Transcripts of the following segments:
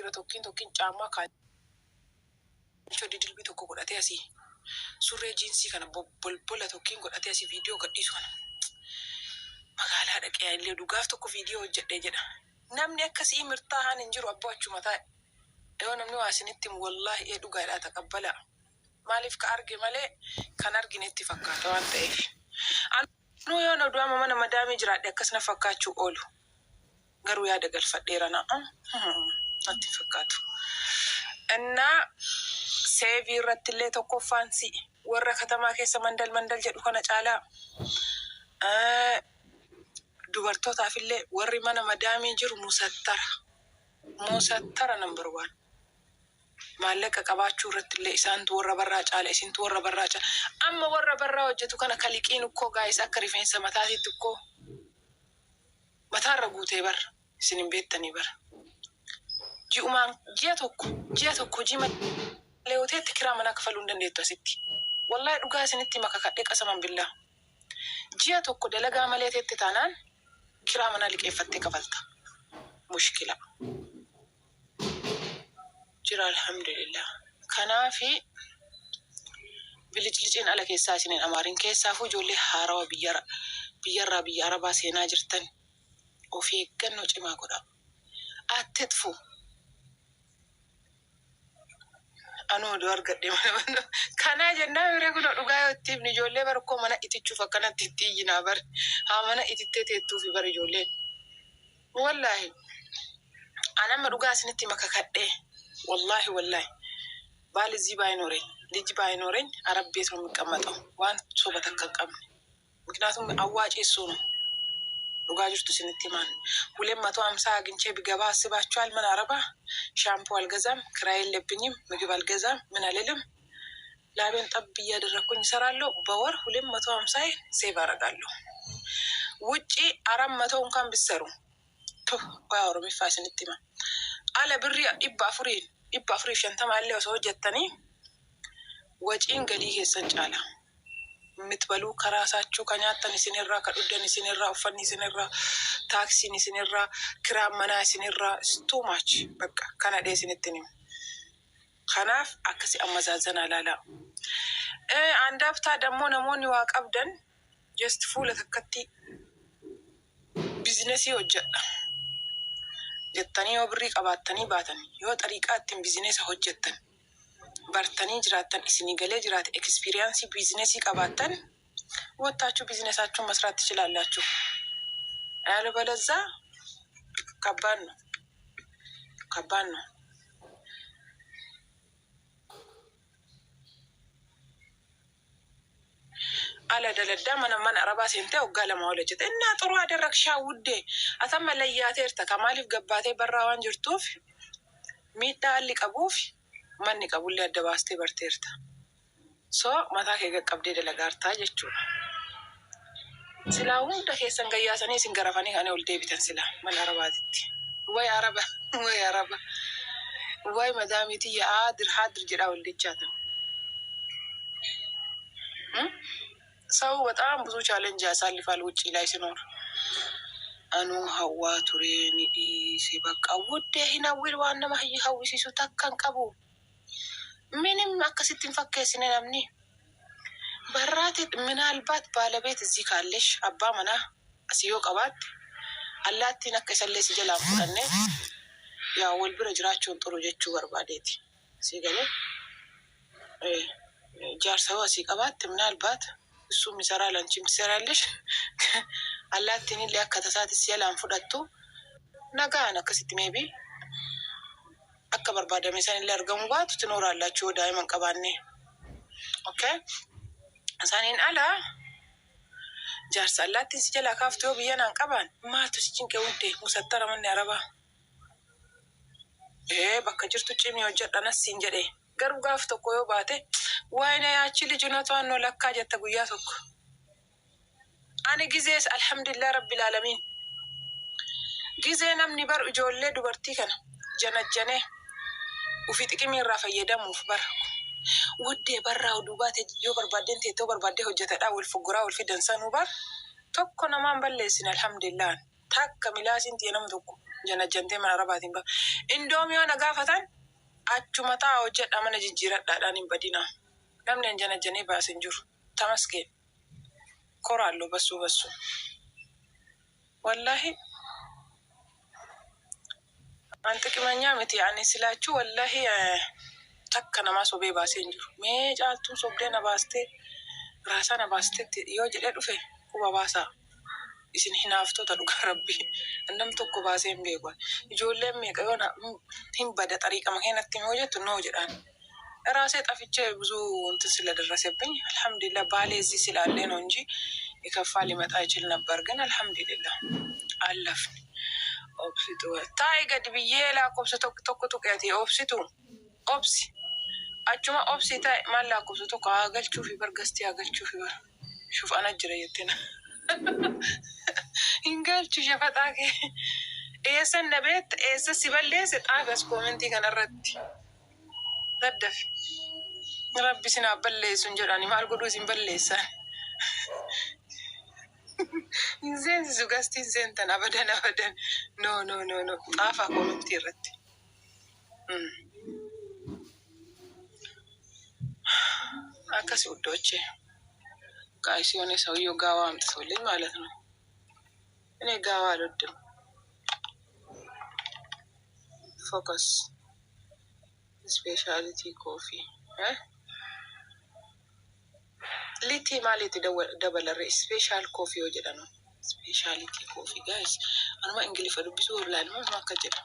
Dhiira tokkiin tokkiin caammaa kaalchoo didilbii tokko godhatee asii surree jiinsii kana bolbola tokkiin godhatee asii viidiyoo gadhiisu kana. Magaalaa dhaqee illee dhugaaf tokko viidiyoo hojjedhee jedha. Namni akkasii mirtaahaan hin jiru abboo achuma taa'e. Yoo namni waa isinitti himu wallaahi ee dhugaadhaa taqabbalaa. Maaliif ka arge malee kan argine itti fakkaata waan ta'eef. Anuu yoon oduu amma mana madaamii jiraadhe akkas na fakkaachuu oolu. Garuu yaada galfadheera na natti hin fakkaatu. Innaa seevii irratti illee tokkoffaan si'i. Warra katamaa keessa mandal mandal jedhu kana caalaa dubartootaaf illee warri mana madaamii jiru musattara. Musattara number one. Maallaqa qabaachuu irratti illee isaantu warra barraa caala isintu warra barraa caala. Amma warra barraa hojjetu kana kaliqiin ukkoo gaayis akka rifeensa mataatiitti ukkoo mataarra guutee bar isin hin beektanii bar. Ji'umaan ji'a tokko ji'a tokko hojii malee yoo teette kiraa manaa kafaluu hin dandeettu asitti. Wallaahi dhugaa isinitti hima kakadhee qasaman billaa. Ji'a tokko dalagaa malee teette taanaan kiraa manaa liqeeffattee kafalta. Mushkila. Jira alhamdulillah. Kanaafi bilicliciin ala keessaa isin hin amaarin. Keessaafuu ijoollee haarawa biyyarraa biyya arabaa seenaa jirtan of eeggannoo cimaa godhaa. Attitfu. Anuu oduu argadhe mana kanaa jennaa miree kunoo dhugaa yoo itti himne ijoollee bar koo mana itichuuf akkanatti itti iyyinaa bar haa mana itittee teettuufi bar ijoolleen. Wallaahi an amma dhugaa isinitti hima kakadhee wallaahi wallaahi ባል እዚህ ባይኖረኝ ልጅ ባይኖረኝ አረብ ቤት ነው የሚቀመጠው waan soba takka hin qabne ምክንያቱም አዋጪ እሱ ነው። Dhugaa jirtu isinitti himaan 250 አግኝቼ ብገባ አስባችኋል? ምን አረባ ሻምፖ አልገዛም፣ ክራይ የለብኝም፣ ምግብ አልገዛም፣ ምን አልልም። ላቤን ጠብ እያደረግኩኝ እሰራለሁ። በወር 250 save አደርጋለሁ። ውጪ 400 እንኳን ብትሰሩ waa Oromiffaa isinitti hima. Ala birrii 400n 450 illee osoo hojjettanii waciin galii keessan caala. የምትበሉ ከራሳችሁ ka nyaattan isinirraa ka dhugdan isinirraa uffanni isinirraa taaksiin isinirraa kiraan manaa isinirraa is too much bakka kana dhee isinitti himu. Kanaaf akkasi ammazaazanaa ilaalaa. Andaaftaa dammoo namoonni waa qabdan just fuula takkatti bizinesii hojjedha jettanii yoo birrii qabaattanii baatan yoo xariiqaa ittiin bizinesa hojjettan bartanii jiraattan isinii galee jiraate experience bizinesii qabaattan ወጥታችሁ ቢዝነሳችሁን መስራት ትችላላችሁ። ያለበለዛ ከባድ ነው፣ ከባድ ነው። Ala daladdaa mana mana arabaa seentee waggaa 2 ol hojjete. Innaa xuruu adarrakshaa wuddee atamma layyaateerta ka maaliif gabbaatee barraa waan jirtuuf miidhaa alli qabuuf manni qabullee adda baastee barteerta. So mataa kee qaqqabdee dalagaartaa jechuudha. Silaa hunda keessan gayyaasanii isin garafanii kan ol deebitan silaa mana arabaatitti. Way araba, way araba, way madaamiitii haadir haadir jedhaa ol dechaatan. ሰው በጣም ብዙ challenge ያሳልፋል ውጪ ላይ ሲኖር። Anuu hawwaa ture ni dhiise bakka wuddee hin hawwin waan nama hawwisiisu takka hin qabu. ምንም akkasitti hin fakkeessine namni. Barraati ምናልባት ባለቤት እዚህ ካለሽ abbaa manaa asii yoo qabaatte allaattiin akka isallee si jalaan fudhanne yaa wal bira jiraachuun xuru jechuu barbaadeeti. Sii galee jaarsa yoo asii qabaatte ምናልባት እሱም ይሰራል አንቺም ትሰሪያለሽ። Allaattiin illee akka tasaatti si jalaan fudhattu nagaan akkasitti maybe akka barbaadame san illee argamu baatu ትኖራላችሁ yoo daa'ima hin qabaanne. Okay? Isaaniin ala jaarsa allaattiin si jalaa kaaftu yoo biyya naan qabaan maaltu si cinqe hundee musattara manni arabaa. Ee bakka jirtu cimii hojjedha nas siin jedhe garuu gaaf tokko yoo baate waayina yaachi lijinatu annoo lakkaa jetta guyyaa tokko. Ani gizees alhamdulillah rabbil aalamiin. Gizee namni bar ijoollee dubartii kana janajjanee ufii xiqimii irraa fayyadamuuf bar wuddee barraa oduu baate yoo barbaaddeen teettoo barbaaddee hojjetadhaa wal foggoraa wal fidan sanuu bar tokko namaan balleessine alhamdulillah takka milaasiin tiya nama tokko Janajjantee mana arabaatiin ba. Indoom yoo na gaafatan achuma ta'a hojjedha mana jijjiiradhaadhaan hin badina. Namni an janajjanee baase hin jiru. Tamaskeen. Koraallo bassuu bassu. Wallahi an xiqimanyaa miti ani silaachuu wallahi takka namaa sobee baasee hin jiru. Mee caaltuun sobdee na baastee raasaa na baasteetti yoo jedhee dhufe quba baasaa. Isin hinaaftota dhugaa rabbii. Nam tokko baasee hin beeku. Ijoolleen meeqa yoo hin bada xariiqama keenatti yoo jettu noo jedhaan. ራሴ ጠፍቼ ብዙ እንትን ስለደረሰብኝ አልሐምዱሊላህ ባሌ እዚህ ስላለ ነው እንጂ የከፋ ሊመጣ ይችል ነበር። ግን አልሐምዱሊላህ አለፍን። Obsitu taa'i gadi biyyee lakkoofsa tokko tuqeeti obsitu obsi achuma obsi taa'i maal lakkoofsa tokko haa galchuufi bar gastii haa galchuufi bar shuf ana jira jettina hin galchu shafaxaa kee eessan na beekta eessa si balleesse xaafi as koomentii kanarratti daddafi. Rabbi isin haa balleessu hin jedhani maal godhuu isin balleessan. Hin seensisu gastii hin seentan abadan abadan. No no no no xaafaa koomentii irratti. Akkasi ውዶቼ ጋይስ የሆነ ሰውየው ጋዋ አምጥቶልኝ ማለት ነው። እኔ ጋዋ አልወድም። ፎከስ ስፔሻሊቲ ኮፊ ሊቲ ማለት dabalarre special coffee yoo jedhanu speciality coffee guys anuma ingiliffa dubbisuu wallahi anuma akka jedha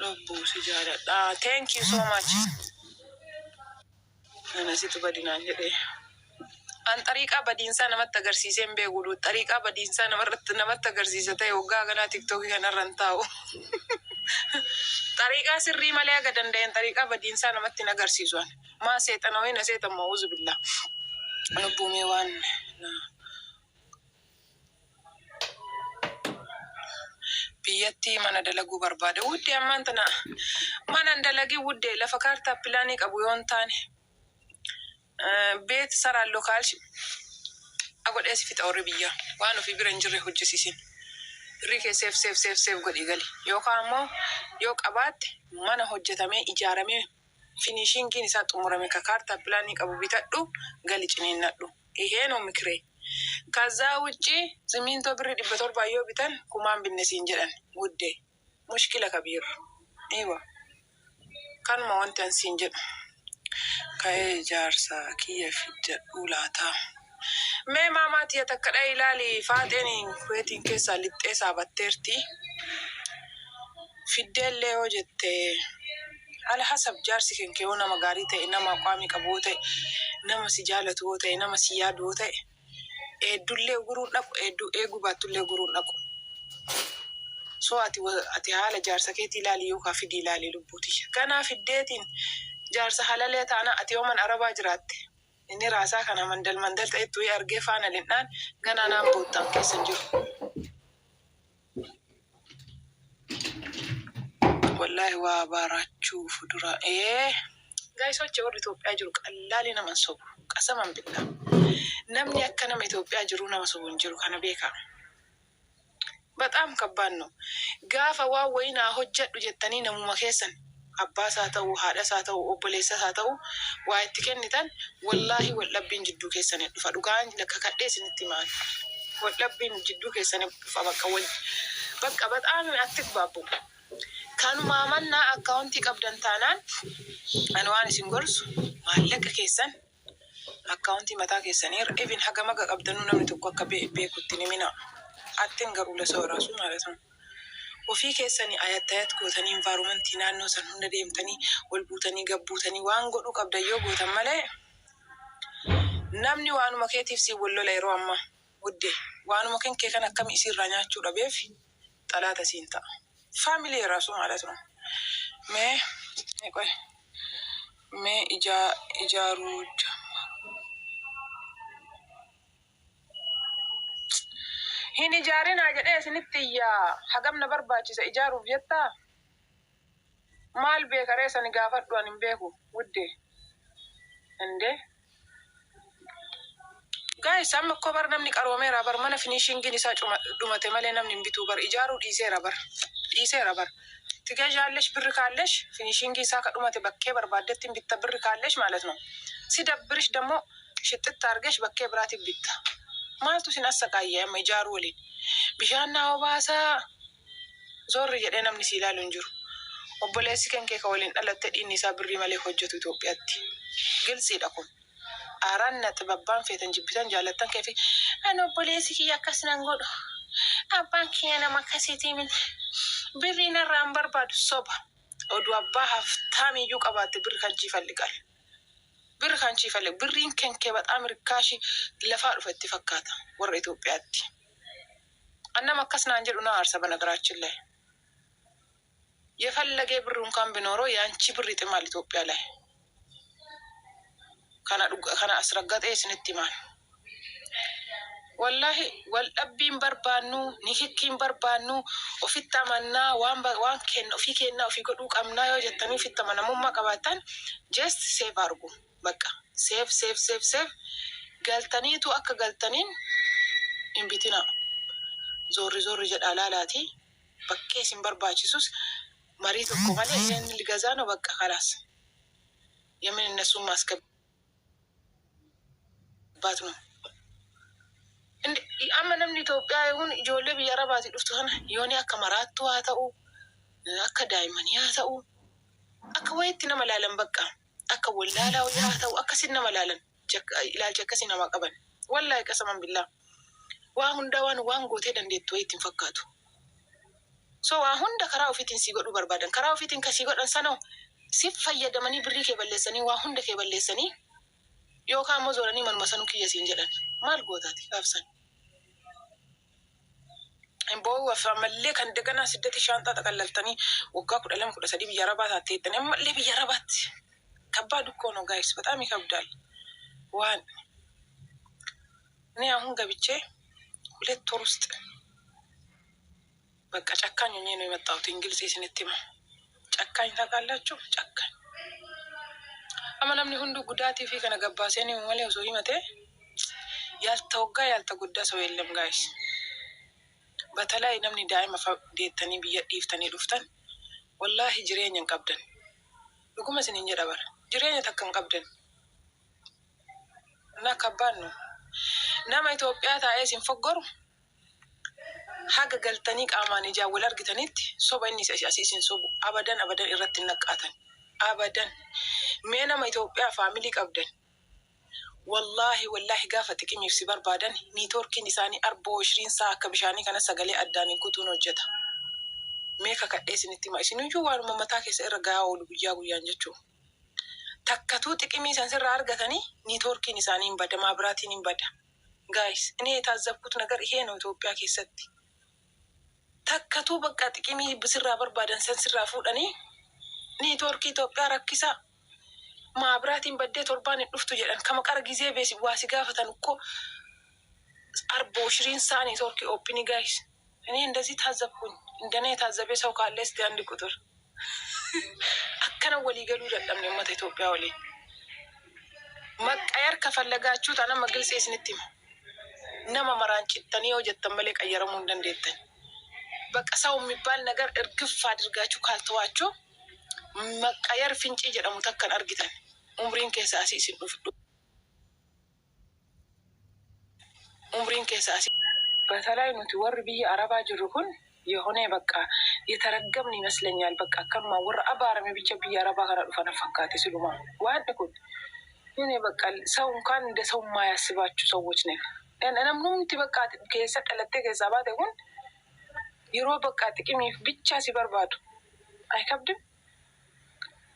lubbuu si jaaladha thank you so much anasitu badinaan jedhee an xariiqaa badiinsaa namatti agarsiisee hin beeku xariiqaa badiinsaa namarratti namatti agarsiisa ta'e waggaa ganaa tiktookii kanarra hin taa'u. Xariiqaa sirrii malee aga danda'een xariiqaa badiinsaa namatti hin agarsiisu an. Maa seexana wayina seexan ma'uuzu billaa. Lubbuu mee waan biyyatti mana dalaguu barbaada. Wuddee ammaan tana mana hin dalagin wuddee lafa kaartaa pilaanii qabu yoo hin taane beet saraan lokaalshi godhee si fixa warri biyyaa waan ofii bira hin jirre hojjesiisin. Birrii kee seef seef seef seef godhii gali. Yookaan ammoo yoo qabaatte mana hojjetamee ijaaramee finishingiin isaa xumurame ka kaartaa pilaanii qabu bitadhu gali ciniinnadhu. ይሄ ነው ምክሬ። ከዛ ውጪ ሲሚንቶ birrii 700 yoo bitan kumaan binne siin jedhan ውዴ mushkila kabiir iwa kanuma wanti an siin jedhu ka'ee ijaarsa kiyya fidadhuu laata. Mee maamaa tiyya takka dha ilaali faaxeen kuweetiin keessaa lixxee saabatteerti. Fiddeellee yoo jette ala hasab jaarsi kenkee yoo nama gaarii ta'e nama qaamii qabu yoo ta'e nama si jaalatu yoo ta'e nama si yaadu yoo ta'e eeddullee guruun dhaqu eedduu eeguu baattullee guruun dhaqu. So ati haala jaarsa keetii ilaali yookaan fidii ilaali lubbuuti. Kanaa fiddeetiin jaarsa halalee taana ati yoo mana arabaa jiraatte inni raasaa kana mandal mandal ta'etti wayii argee faana lindhaan ganaa naan boottaan keessa hin jiru. Wallaahi waa baaraachuu fuduraa. Ee gaayisochi warri Itoophiyaa jiru qallaalii nama hin sobu. Qasaman billaa. Namni akka nama Itoophiyaa jiru nama sobu hin jiru kana beekaa. በጣም ከባድ ነው። Gaafa waan wayii naa hojjedhu jettanii namuma keessan abbaas haa ta'u haadhas haa ta'u obboleessas haa ta'u waa itti kennitan wallaahi waldhabbiin jidduu keessanii dhufa dhugaan kakadhee isinitti himaan waldhabbiin jidduu keessanii dhufa bakka wal bakka በጣም አትግባቡ። Kanumaa mannaa akkaawuntii qabdan taanaan ani waan isin gorsu maallaqa keessan akkaawuntii mataa keessanii irra even haga maga qabdanuu namni tokko akka beekutti ni mina. Attiin garuu ለሰው ራሱ ማለት ነው። Ofii keessanii ayat ayat gootanii environmentii naannoo san hunda deemtanii wal buutanii gabbuutanii waan godhuu qabdan yoo gootan malee namni waanuma keetiif siin wal lola yeroo ammaa wuddee waanuma kan kee kan akkami isiirraa nyaachuu dhabeef xalaata siin ta'a. Faamilii ራሱ ማለት ነው። Mee ቆይ mee ijaaruu hin ijaarinaa jedhee isinitti iyyaa hagam na barbaachisa ijaaruuf jettaa maal beekaree sani gaafadhu ani hin beeku wuddee indee guys. Guys, amma akkoo bar namni qaroomeera bar, mana finishingiin isaa dhumate malee namni hin bituu bar, ijaaruu dhiiseera bar, dhiiseera bar. ትገዣለሽ ብር ካለሽ፣ finishingii isaa ka dhumate bakkee barbaaddetti hin bitta ብር ካለሽ ማለት ነው። ሲደብርሽ ደግሞ ሽጥት አድርገሽ bakkee biraatiin bitta. Maaltu sin assaqaayya amma ijaaruu waliin? Bishaan naa obaasaa zoorri jedhee namni si ilaalu hin jiru. Obboleessi kan kee ka waliin dhalatte dhiinni isaa birrii malee hojjetu Itoophiyaatti. Gilsiidha kun. Aaraan naxib abbaan feetan jibbitan jaalattan kee fi ani obboleessi kiyya akkas nan godhu. Abbaan kiyya nama akkasiitii miti. Birrii narraa hin barbaadu, soba. Oduu abbaa haftaamiyyuu qabaatte birri kan chiifalliqal. Birri kan chiifalliq, birriin kan kee በጣም ርካሽ lafaa dhufe itti fakkaata warra Itoophiyaatti. Annama akkas naan jedhu na aarsa በነገራችን ላይ። የፈለገ ብር እንኳን ቢኖረው የአንቺ ብር ይጥማል ኢትዮጵያ ላይ። Kana asraggaxee isinitti himaan. Wallahi wal dhabbiin barbaannu, nikikkiin barbaannu, ofitti amannaa, waan kenna ofii kennaa ofii godhuu qabnaa yoo jettanii ofitti amanamummaa qabaattan, just save argu. Bakka save, save, save, save galtaniitu akka galtaniin hin bitina. Zoorri zoorri jedhaa laalaati. Bakkee isin barbaachisus marii tokko malee inni ሊገዛ ነው በቃ خلاص የምን እነሱን ማስገባት ነው። Amma namni Itoophiyaa kun ijoollee biyya Arabaatii dhuftu kana yooni akka maraattuu haa ta'u, akka daa'immanii haa ta'u, akka wayitti nama laalan, bakka akka wallaalaa wayii haa ta'u, akkasin nama laalan, ilaalcha akkasii nama qaban. Wallaahi qasaman billaa. Waa hunda waan gootee dandeettu wayitti hin fakkaatu. So waa hunda karaa ofiitiin sii godhuu barbaadan. Karaa ofiitiin kasii godhan sana si fayyadamanii birrii kee balleessanii, waa hunda kee balleessanii, yookaan immoo zooranii manuma sanuu kiyya siin jedhan. Maal gootaati gaafsan? Boo'uuf ammallee kan daganaa siddati shaanxaa xaqallaltanii waggaa 12, 13 biyya Arabaa taatteettanii ammallee biyya Arabaatti. ከባድ እኮ ነው guys፣ በጣም ይከብዳል። ዋን እኔ አሁን ገብቼ 2 ወር ውስጥ በቃ ጨካኝ ሆኜ ነው የመጣሁት። እንግሊዝ isinitti hima. ጨካኝ ታውቃላችሁ? ጨካኝ። Amma namni hunduu gudaatii fi kana gabbaaseen himu malee osoo himate ያልተወጋ ያልተጎዳ ሰው የለም guys። በተለይ namni daa'ima deettanii biyya dhiiftanii dhuftan, wallaahi jireenya hin qabdan. Dhuguma isiniin jedha bara. Jireenya takka hin qabdan. እና ከባድ ነው። Nama Itoophiyaa taa'ee isin foggoru haga galtanii qaamaan ijaan wal argitanitti soba inni asii isin sobu abadan abadan irratti hin naqqaatan. Abadan. Mee nama Itoophiyaa family qabdan, wallaahi wallaahi gaafa xiqimiif si barbaadan networkiin isaanii arboo ishiriin saa akka bishaanii kana sagalee addaan hin kutuun hojjeta. Mee kakadhee isinitti hima, isiniyyuu waanuma mataa keessa irra gahaa oolu guyyaa guyyaan jechuudha. Takkatuu xiqimii san sirraa argatanii networkiin isaanii hin bada, maabiraatiin hin bada. Guys, እኔ የታዘብኩት ነገር ይሄ ነው Itoophiyaa keessatti. Takkatuu bakka xiqimii sirraa barbaadan san sirraa fuudhanii networkii Itoophiyaa rakkisaa. Maabiraatiin baddee torbaan hin dhuftu jedhan kama qara gizee beesi waa si gaafatan እኮ arboo shiriin saa networkii open, guys. እኔ እንደዚህ ታዘብኩኝ። እንደኔ የታዘበ ሰው ካለ እስቲ አንድ ቁጥር። Akkana walii galuu dadhabne uummata Itoophiyaa waliin. መቀየር ከፈለጋችሁ tanama ግልጽ isinitti hima. Nama maraan cittanii yoo jettan malee qayyaramuu hin dandeettan. በቃ ሰው የሚባል ነገር እርግፍ አድርጋችሁ ካልተዋችሁ መቀየር fincii jedhamu takkan argitan. Umriin keessa asii isin dhufu. Umriin keessa asii. በተለይ nuti warri biyya Arabaa jirru kun የሆነ በቃ የተረገምን ይመስለኛል። በቃ akkanuma warra abaarame bicha biyya Arabaa kana dhufan fakkaate silumaa. Waan kun እኔ በቃ ሰው እንኳን እንደ ሰው የማያስባችሁ ሰዎች ነን። Namnumti በቃ keessa dhalattee keessaa baate kun yeroo በቃ xiqimiif ብቻ si barbaadu አይከብድም?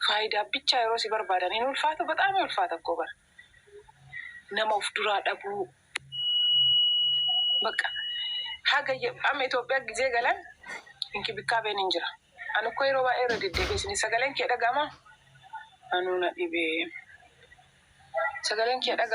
Faayidaa ብቻ yeroo si barbaadan hin ulfaatu, በጣም ulfaata እኮ bara. Nama of duraa dhabuu በቃ haga amma Itoophiyaa gizee galan inkibikaabeen hin jira. Ani እኮ yeroo baay'ee irra deddeebi'e isin sagaleen kee dhaga'amaa? Anuu na dhibee. Sagaleen kee dhaga'ama.